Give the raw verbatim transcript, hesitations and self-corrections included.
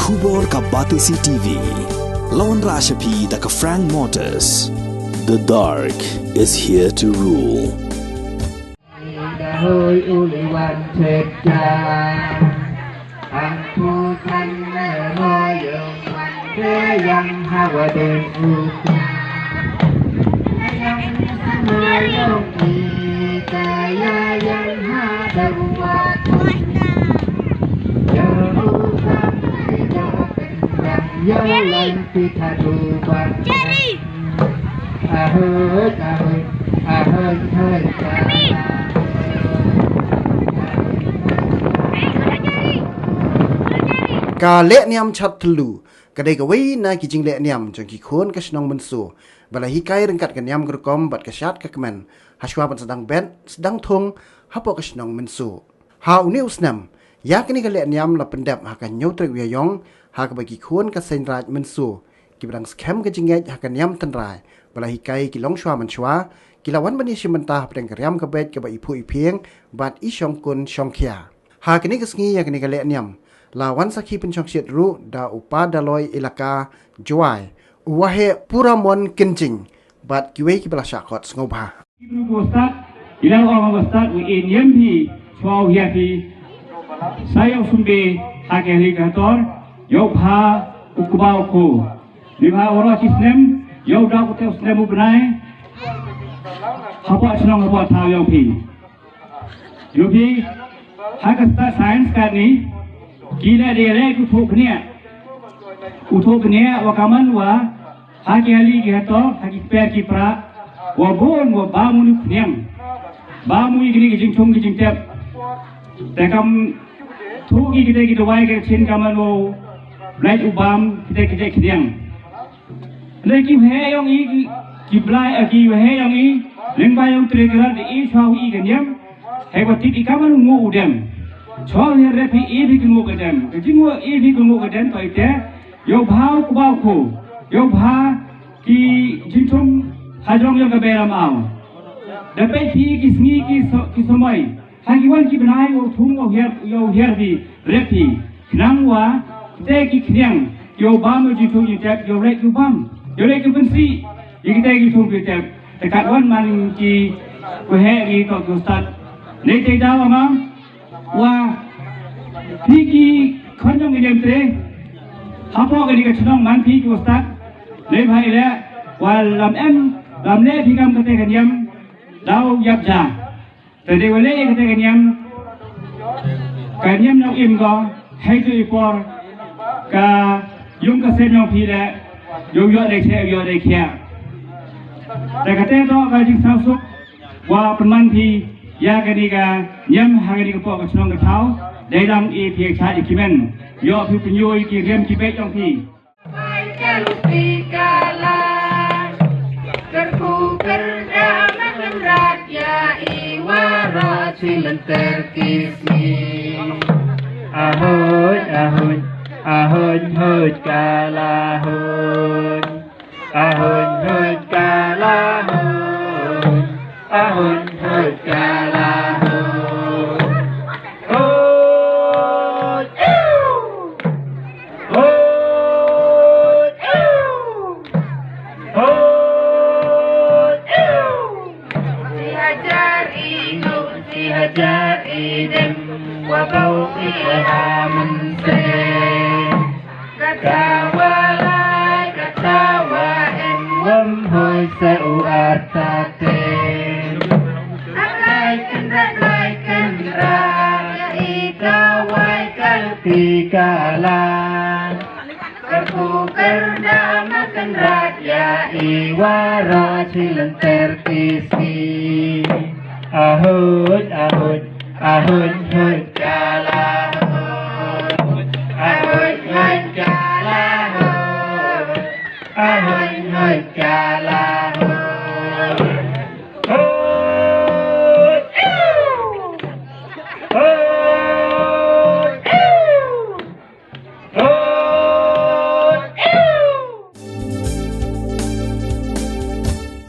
Khubor ka Batesi T V. La wanrah sha phi da ka Frank Motors. The dark is here to rule. Ka leh niam Chat Thyllu ka dei kawei na ki jingleh niam jong ki khun ka shnong Mynso ba la hikai ryngkat ka niam ka rukom bad ka shad ka kmen ha shuwa ban sdang bet sdang thung hapoh ka shnong Mynso. Ha une u snem ïa kane ka leh niam la pyndep ha ka hynñiew tarik u Ïaïong ha kaba ki khun ka Seiñ Raij Mynso kiba dang skhem ka jingngeit ha ka niam tynrai ba la hikai ki longshuwa manshuwa ki la wan ban ïashim bynta hapdeng ka riam ka beit kaba iphuh iphieng bad ishongkun shongkhia. Ha kane ka sngi ïa kane ka leh niam la wan sakhi pynshongshit ruh da u Pa Daloi Elaka Jowai, u Waheh Puramon Kynjing bad kiwei kiba la shah khot sngewbha. Ki bru ki stad, ki la ong ba stad u in yem phi, chwa u hiar phi. Sa ïa u sumbe ha ki hali ka tor, ïa u bha u kba u ko. Ni bha u ro chi snem, ïa u da u te u snem u bnai. Hapoh shnong hapoh thaw ïa u phi. Ïa u phi, ha ka stad science ka ni, ki la de le ku thuk kniak. U thuk kniak wa kaman wa Ha ki hali ki hato, ha ki per ki pra, wa bun wa ba munu khniang. Ba munu kini ki jingthung ki jingtep. Te kam thu ki kite ki dawai ki chin kaman wo, blai u bam kite kite khniang. Le ki he yong i ki blai ki he yong i, leng ba yong tre kra de i chwa i ka niam. He wa tip i kaman ngu u dem. Chwa he re phi i phi ki ngu ka dem. Ka jing ngu i phi ki ngu ka dem to i te. Yow bha u kba u ko, yow bha ki jingthung ha jrong yow ka Beiram Aw. Da peit phi ki sngi ki so, ki somoi ha ki wan ki bnai yow thung yow hiar, yow hiar phi rep phi. Khnang wa kite ki khniang yow bam yow jingthung jingtep yow leit yow bam. Yow leit ki bynsi ïa kite ki thung ki tep. Te kat wan man ki ku heh ki ko ki stad. Nei te daw ma Wa phi ki khon jong ki niam tre hapoh kani ka chnong man phi ki u stad. Lei bha i leh wa lam em lam leh phi kam kate ka niam daw yap ja. Te dei wa leh kate ka niam ka niam nong im ko hei tu i por ka yung ka sem yong phi leh yung yoh dei cheh yoh dei khiah. Te kate to ka jingsngew suk Wa pynman phi ïa kani ka niam ha kani ka poh ka chnong ka thaw. Dei dang i phi ka chah i kimen ïoh phi pynïoh i ki riam ki beit jong phi. Ahoj ahoj ahoj hoj kala hoj. Ahoj hoj kala hoj, ahoj hoj kala hoj. Hoj, ew! Hoj, ew! Hoj, ew! Shi hajar i nguk, shi hajar i dem, wa bau i ha mynsiem. Kata wa lai, kata wa em, wym hoi sa u artatien. Ar lai kynrad, lai kynrad, ïa i ka wai ka lti ka lan. Kyrkhu kyrda ma kynrad, ïa i waroh shi lynter ki sngi. Ahoj, ahoj, ahoj, hoj.